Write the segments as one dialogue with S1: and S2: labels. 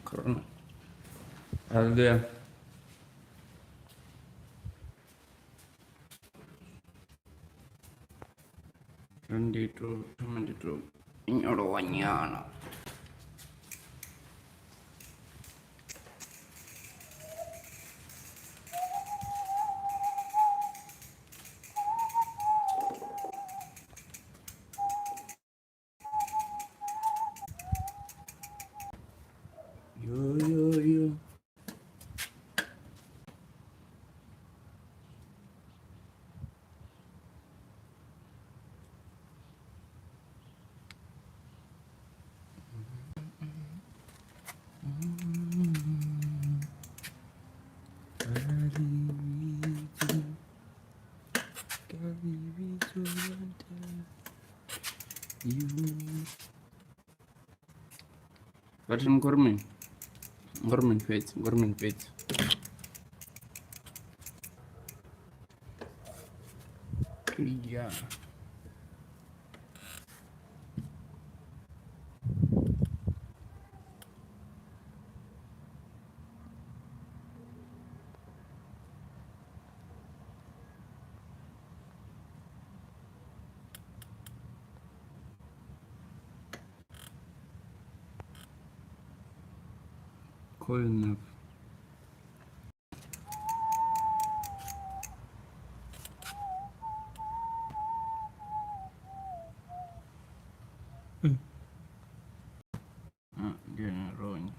S1: Corona. Hallelujah. Ndi to thoma ndi to nyolowa nyana. Yo yo yo. Vhathu ni khou ri mini? Ni khou ri mini fhedzi? Ni khou ri mini fhedzi? Ya. Cool enough. Ah, ndi yone ronyi.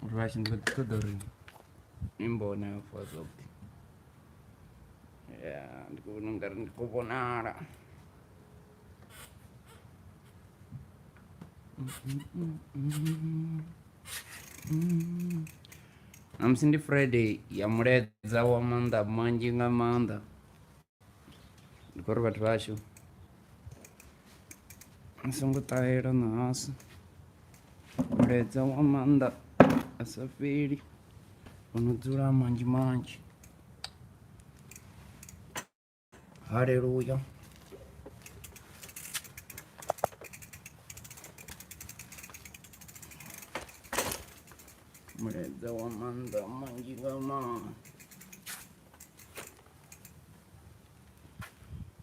S1: Uri vha tshi ndi khou ṱoḓa uri ni mbone hafha zwavhuḓi. Ya ndi khou vhona ungari ndi khou vhonala. Ṋamusi ndi Friday ya mulaedza wa maanḓa manzhi nga maanḓa. Ndi khou ri vhathu vhashu ni songo ṱahela ṋahasi mulaedza wa maanḓa a sa fheli o no dzula manzhi manzhi. Haleluya. Mulaedza wa maanḓa manzhi nga maanḓa.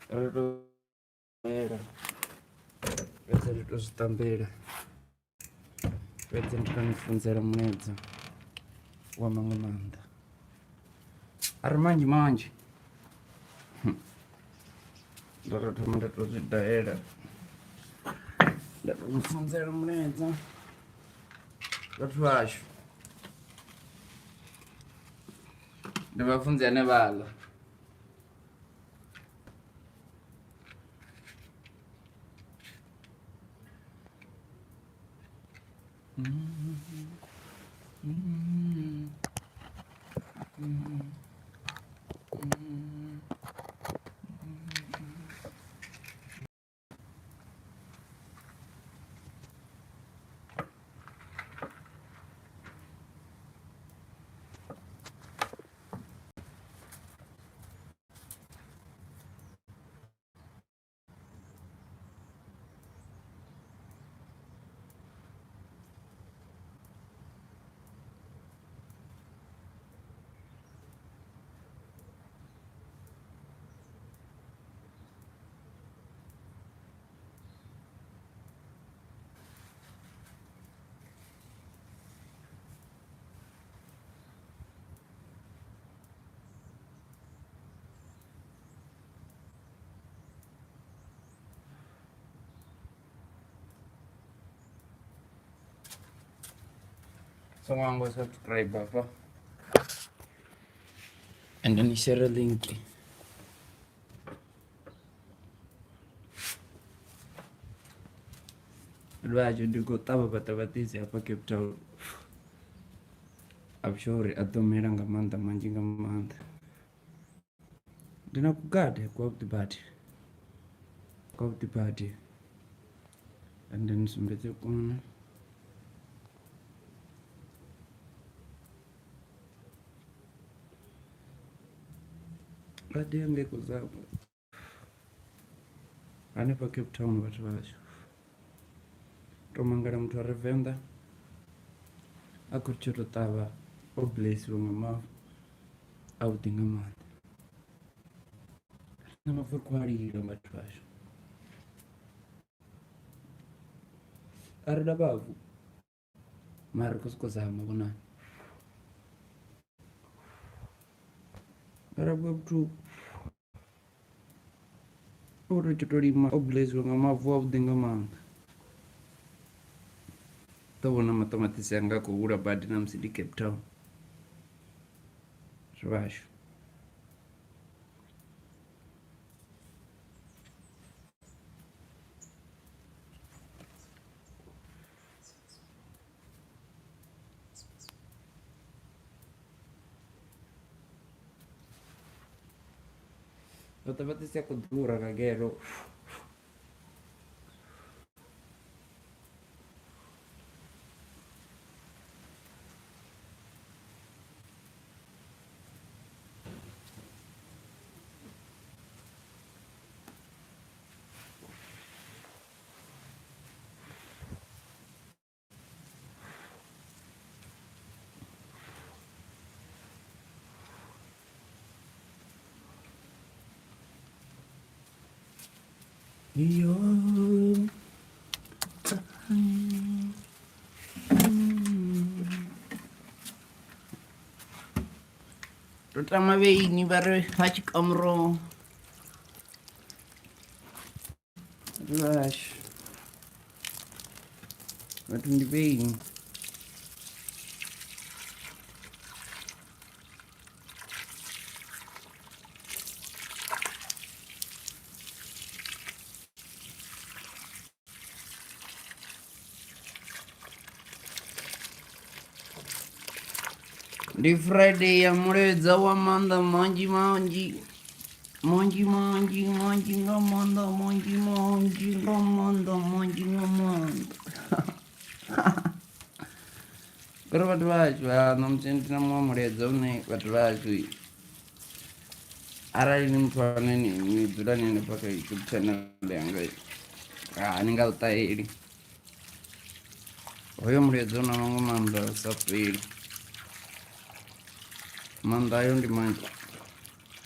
S1: Ri to ṱambela fhedzi ri to zwi ṱambela fhedzi ndi to ni funzela mulaedza wa maṅwe maanḓa a ri manzhi manzhi ndo to thoma nda to zwi daela nda to ni funzela mulaedza vhathu vhashu ndi vhafunzi ane vhaḽa. Songo hangwa subscribe hafha and ni share link. Lwatsho ndi khou ṱavha maṱamaṱisi hafha Cape Town. I'm sure uri a ḓo mela nga maanḓa manzhi nga maanḓa. Ndi na kugade kwavhuḓi badi kwavhuḓi badi and ni sumbedze kone. Ngade yanga i khou zama. Hanefha Cape Town vhathu vhashu to mangala muthu a re Venḓa a khou tshi to ṱavha o blesiwa nga mavu a vhuḓi nga maanḓa. Riṋe mavu ri khou a lila vhathu vhashu a ri na mavu mara ri khou sokou zama vhonani. Mara vhathu u ri tshi to lima o beledziwa nga mavu a vhuḓi nga maanḓa ḓo vhona maṱamaṱisi anga a khou hula badi na musi ndi Cape Town zwivhashu. Maṱamaṱisi a khou ḓura nga ngeno. Yo. Ndo tama vheini vha ri vha tshi ka muroho vhashu vhathu ndi vheini. Ndi Friday ya mulaedza wa maanḓa manzhi manzhi manzhi manzhi manzhi nga maanḓa manzhi manzhi nga maanḓa manzhi nga maanḓa ngori vhathu vhashu ha ṋamusi ndi na muṅwe mulaedza une vhathu vhashu arali ni muthu ane ni dzula ni hanefha kha youtube channel yanga ha ni nga u ṱaheli hoyo mulaedza una maṅwe maanḓa a sa fheli maanḓa ayo ndi manzhi.